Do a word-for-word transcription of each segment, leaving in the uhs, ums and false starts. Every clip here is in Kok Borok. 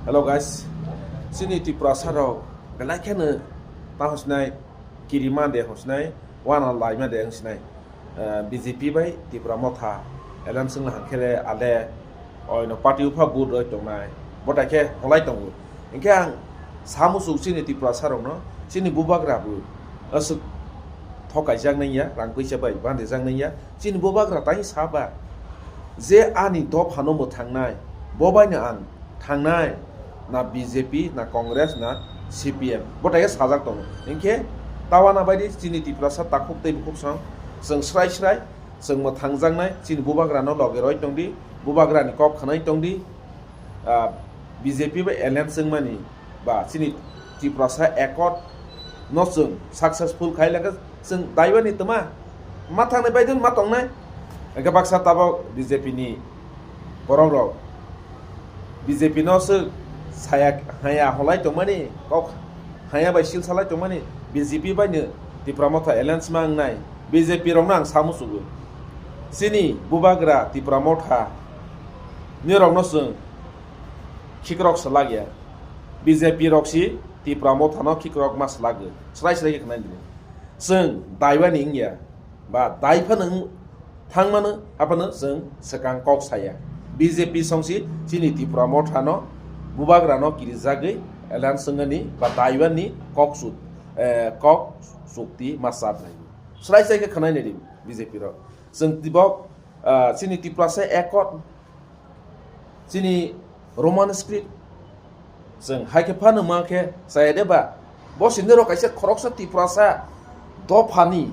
Hello guys, chini Tiprasa rok belai kheno ta hwnsinai kirima de hwnsinai, wana laima de hwnsinai. Eh, B J P bai Tipra Motha alliance wngna hwnkhe le ale oino party upha vote roi tongnai, botai khe holai tongo. Hinkhe ang samuchung chini Tiprasa rokno, chini bubagra bo aswk thokaijak nangya, rang puisa bai bandijak nangya, chini bubagra tai saba je ani dophano mwthangnai, bo baino ang thangnai, na B J P, na Congress, na C P M, botai khe sajak tongo. Hinkhe tawana baidi chini Tiprasa takhuk tei bukhuk song, chwng srai srai, chwng mwthangjaknai, chini bubagrano loge roi tongdi, bubagrani kok khwnai tongdi, ah, B J P bai alliance wngmani ba chini Tiprasa Accord no chwng successful khai lakha, chwng daiwani twma ma thangnai baidin ma tongnai. Hinkhe baksa tabok B J P ni borok rok B J P no se saya haya holai tongmani, kok haya bai sil salai tongmani, B J P bai no Tipra Motha alliance ma wngnai, B J P rok no ang samuchungo. Chini bubagra Tipra Motha ni rok no chwng khikrok swlak ya. B J P rok si Tipra Motha no khikrok ma swlagwi. Srai srai khe khwnai di. Chwng daiwani wngya. Ba dai phano wng-, thangmano haphano chwng swkang kok saya. B J P songsi chini Tipra Motha no bubagra no kirijagwi alliance wngani ba daiwani kok suk, eh, kok sukti ma chapnai. Srai srai khe khwnai nai di B J P rok. Chwng tibok, ah, chini Tiprasa Accord, chini Roman script, chwng hai khe phano ma khe chaya de ba? Bo sini rok kaisa khoroksa Tiprasa dophani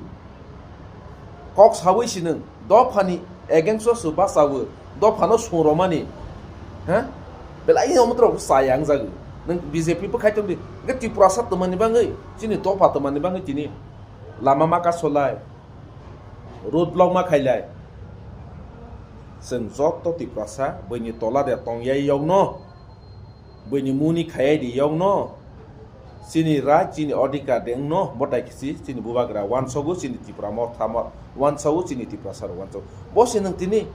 kok sawi sinung, dophani against o se bachawo, dophano sung romani, ha? Belai omo rok chaya wng jago. Nwng B J P bwkhai tong di, hwnkhe Tiprasa twmani bangwi, chini dopha twmani bangwi tini lama ma kasolai, road block ma khailai. Chwng joto Tiprasa buini tola de tong yai yokno, buini muni khayai di yokno, chini right, chini odhikar de wngno, botai kisi chini bubagra wansogo, chini Tipra Motha mo-, wansogo, chini Tiprasa rok wansogo. Bo se nwng tini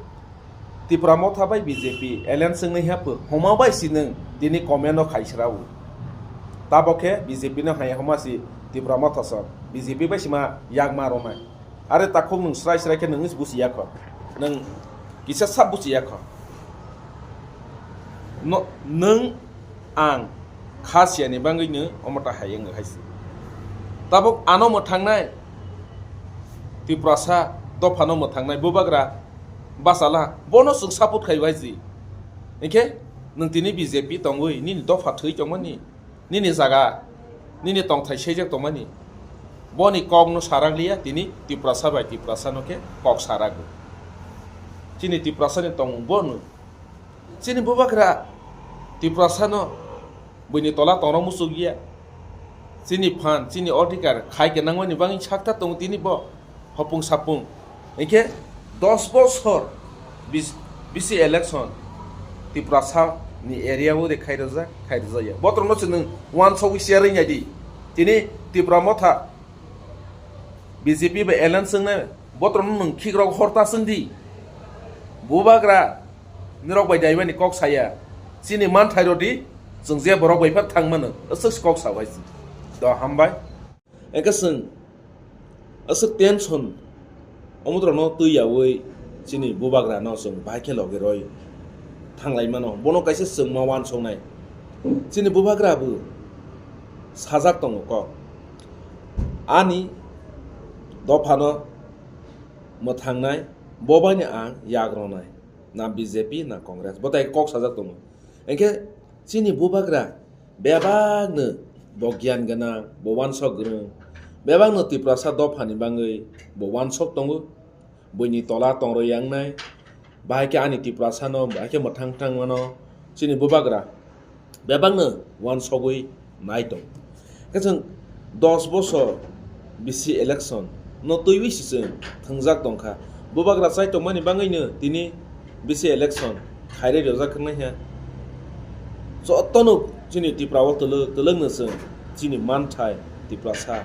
Tipra Motha bai B J P alliance wngnai ha pho, homa bai si nwng tini comment no khai sra o. Tabok khe B J P no hai homa si Tipra Motha sok, B J P bai sima yak ma rwnai. Are takhuk nwng srai srai khe nwng buchi ya kho. Nwng kisa sab buchi ya kho. No, nwng ang kha siyani bangwi no omo ta hai wng hai si. Tabok ano mwthangnai Tiprasa dophano mwthangnai bubagra bachala, bono chwng support khai bai si. Hinkhe nwng tini B J P tongwi nini dopha thwi tongmani, nini jaga, nini tongthai sejak tongmani, boni kok no sarak liya, tini Tiprasa bai Tiprasa no khe kok sarak. Chini Tiprasa ni tongmung bono, chini bubagra Tiprasa no buini tola tongrok muchuk ya. Chini phan, chini odhikar khai ke nangmani bangwi sakta tongo tini bo hopung sapung. Hinkhe dos bosor bis-, bisi election Tiprasa ni area o de khai rwjak, khai rwjak ya. Botrok no se nwng wansogwi share wngya di. Tini Tipra Motha B J P bai alliance wngnai, botrok no nwng khikrok horta swng di. Bubagra nirok bai daibani kok saya. Chini manthai rodi, chwng je borok bai pha thang mano, aswk kok sa bai. Do hambai. Engkhe chwng aswk tension, omotrokno twi yaui chini bubagrano chwng bahai khe logi roi thanglai mano. Bono kaisa chwng ma wansoknai. Chini bubagra bo sajak tongo kok. Ani dophano mwthangnai, bo baino ang yak rwnai. Na B J P, na Congress. Bo tai kok sajak tongo. Engkhe chini bubagra bebakno bo giyan gwnang, bo wansok gwrwng, bebakno Tiprasa dophani bangwi bo wansok tongo, buini tola tongroi yangnai, bahai khe ani Tiprasano, bahai khe mwthang thang mano, chini bubagra bebakno wansogwi nai tong. Khe chwng dos bosor bisi election no twiwi si chwng thwngjak tongkha. Bubagra chai tongmani bangwino tini bisi election khairwi rwjak wngnai khe. Jotono chini Tipra o twlwk twlwkno chwng chini manthai Tiprasa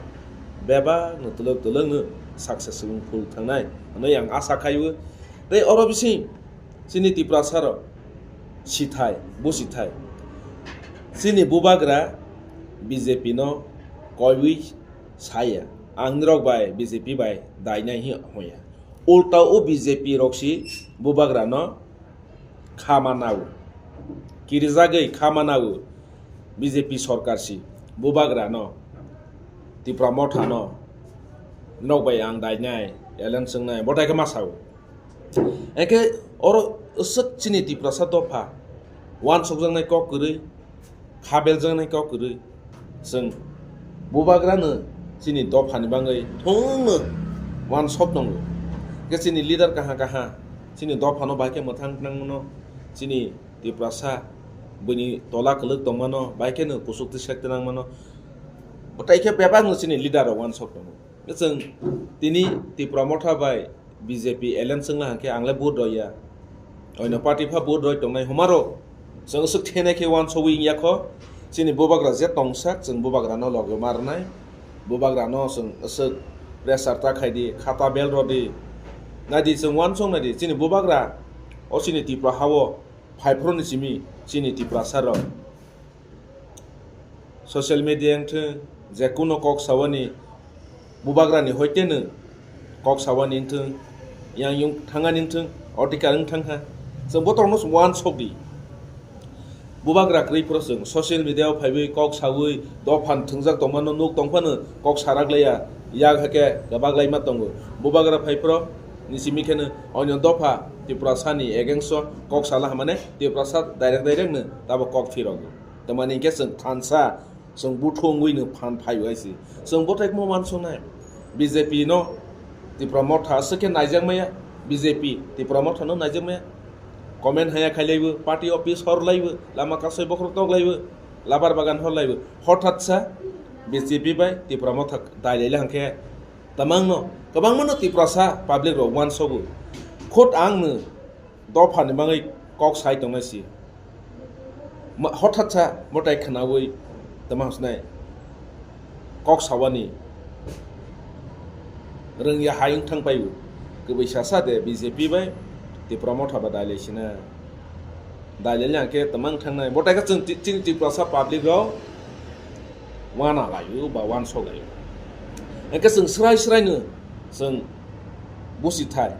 bebakno twlwk twlwkno successful thangnai hwnwi ang asa khaio. Tei oro bising chini Tiprasa rok sithai, bo sithai. Chini bubagra B J P no koiwi saya, ang nirok bai B J P bai dainai hi hoya. Ulta o B J P rok si bubagra no khama nao. Kirijagwi khama nao B J P sorkar si bubagra no, Tipra Motha no, nok bai ang dainai, elen swngnai, botai khe ma sao. Hingkhe oro swk chini Tiprasa dopha, wansokjaknai kok kwrwi, khabeljaknai kok kwrwi, chwng bubagrano chini dophani bagwi thungno wansok tongo. Hingkhe chini leader kaha kaha chini dophano bai khe mwthang twnangmano, chini Tiprasa buini tola kwlwk tongmano bai kheno kuchuk twi sek twnangmano, bwtai khe bebakno chini leader rok wansok tongo. Chwng tini Tipra Motha bai B J P alliance wngla hwnkhe ang le vote rwya. Oino party pha vote rwi tongnai humaro. Chwng swk thenai khe wansogwi wngya kho. Chini bubagra je tongsak chwng bubagrano loge ma rwnai. Bubagrano chwng swk pressure ta khai di, khata bel rw di. Nai di chwng wansok nai di chini bubagra o chini Tipra hao phaiphru ni simi chini Tiprasa rok. Social media wngthwng, je kuno kok sawani bubagrani hoiteno kok sawani wngthwng, yang yung thangani wngthwng, odhikar wng thangkha. Chwng botorno wansok di. Bubagra kwrwi phoro chwng social media o phaiwi kok sawi dophan thwngjak tongmano nuk tongphano kok sarak laya, yak hakhe kwbak laima tongo. Bubagra phai phoro nisi mikheno oino dopha Tiprasa ni against o kok sala hamane Tiprasa direct direct no tabo kok phirogo. Tamani hingkhe chwng thansa, chwng buthu wngwi no phan phai bai si. Chwng bothai kmo wansoknai. B J P no Tipra Motha aswk khe naijak maya, B J P Tipra Motha no naijak maya. Comment haya khai laibo, party office hor laibo, lama kasai bokhorok tok laibo, labar bagan hor laibo. Hothat sa B J P bai Tipra Motha dai lai hwnkhe tamang no, kwbangma no Tiprasa public rok wansogo. Khot ang no dopha ni bagwi kok sai tongnai si. Ma-, hothat sa motai khwnawi tama hwnai kok sawani rwngya hai wng thang paio. Kwbwi sasa de B J P bai Tipra Motha ba dai lai sina. Dai lai lang khe tama wng thangnai. Motai khe chwng ti-, chini Tiprasa public rok wana laio ba wansok laio. Hingkhe chwng srai srai no chwng busi thai.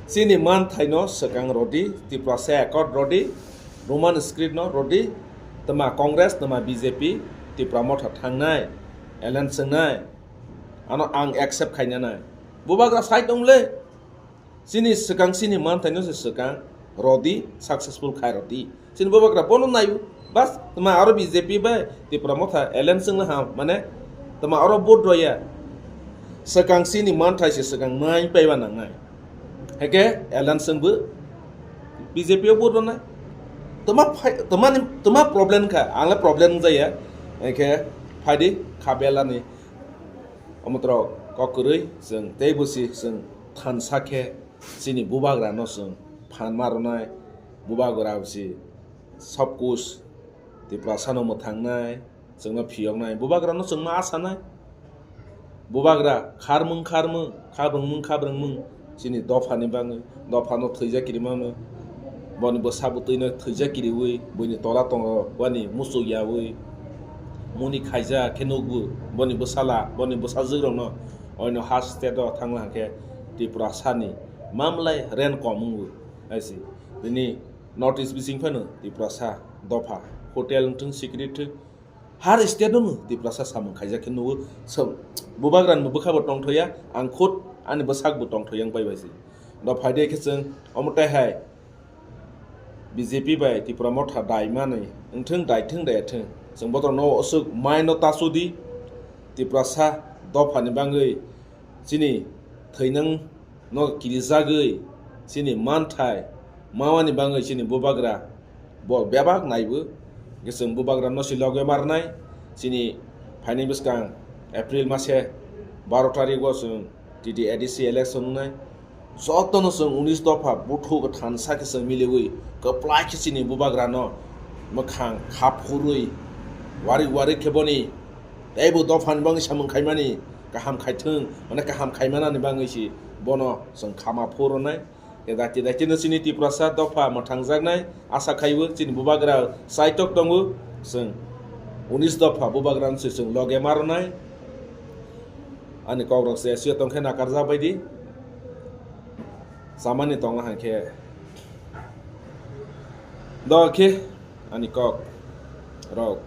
Chini man thai no swkang rodi, Tiprasa accord rodi, Roman script no rodi, tama Congress, tama B J P, Tipra Motha thangnai, alliance wngnai, ano ang accept khainanai. Bubagra sai tong le, chini swkang chini man thai no se swkang rodi, successful khai rodi. Chini bubagra bono naio, bas, tama aro B J P bai Tipra Motha alliance wngna ham, mane, tama aro vote roya. Swkang chini man thai se swkang nai paiba nangnai. Heke alliance wngbo B J P o vote rwnai. Tama phai, tama ni, tama problem kha, ang le problem jaya. Heke phaidi khabelani. Omotrok kok kwrwi chwng tei busi chwng thansa khe chini bubagrano chwng phan ma rwnai. Bubagra busi sab kuch Tiprasano mwthangnai, chwngno phiyoknai, bubagrano chwngno asanai. Bubagra kharmung kharmung, khabrwngmung khabrwngmung, chini dophani bagwi, dophano thwijak kirimano, boni bwsa bwtwino thwijak kiriwi, buini tola tongo, boni muchuk yawi, muni khaijak khe nukgo, boni bwsala, boni bwsajwkrokno, oino ha state o thangla hwnkhe Tiprasani mamlai rent kom wngo, hai se. Bini notice bising phano Tiprasa dopha, hotel wngthung, secret thung, har state no Tiprasa samung khaijak khe nugo. So, bubagrani bwkha bo tongthoya, ang khud ani bwsak bo tongthoya wng pai bai se. Do phaide khe chwng omo tai hai B J P bai Tipra Motha dai mani wngthung, dai thung, dai thung. Chwng bothor no aswk mai no tasu di, Tiprasa dophani bagwi chini thwinang no kirijagwi chini manthai mawani bagwi chini bubagra bo bebak naibo. Hwnkhe chwng bubagra no si loge marnai. Chini phaini bwskang April mase baro tarikgo chwng T T A D C election wngnai. Jotono chwng unis dopha buthu thansa khe chwng miliwi kwplai khe chini bubagrano mwkhang kha phurwi warik warik khe boni teibo dophani bagwi samung khaimani kaham khaithwng, mane kaham khaimanani bagwi si bono chwng khama phurwnai. Daiti daitino chini Tiprasa dopha mwthangjaknai, asa khaiwi chini bubagra saitok tongo, chwng Unis dopha bubagrano se chwng loge ma rwnai. Ani kokrok se suya tongkhe nakarjak baidi. Chamani tongna hangkhe do khe ani kok rok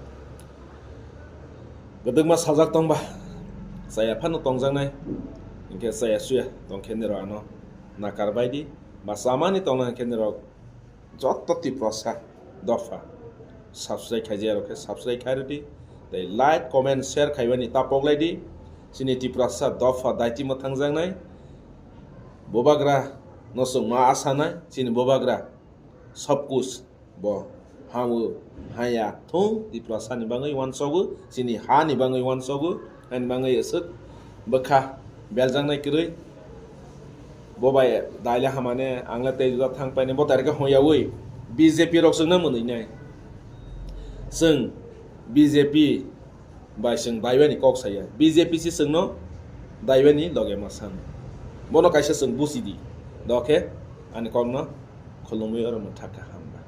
kwdwkma sajak tongba chaya phano tongjaknai. Hinkhe chaya suya tongkhe nirok ano nakar baidi. Ba chamani tongna hangkhe nirok joto Tiprasa dopha subscribe khaijak rok khe subscribe khai rwdi, tei like, comment, share khaibani ta poklai di. Chini Tiprasa dopha daiti mwthangjaknai, bubagra no chwng ma asanai, chini bubagra sobkuch bo hao haya thung Tiprasa ni bagwi uansogo, chini ha ni bagwi uansogo, ani bagwi aswk bwkha beljaknai kwrwi. Bo bai daile hamane, ang le tei jora thang paine, bo tairikhe hong yaui B J P rok chwngno mwnwi nai. Chwng B J P bai chwng daiwani kok saya, B J P se chwngno daiwani loge ma san. Bono kaisa chwng buji di. Dokhe ani kokno khulumwi oro mwthak kha, hambai.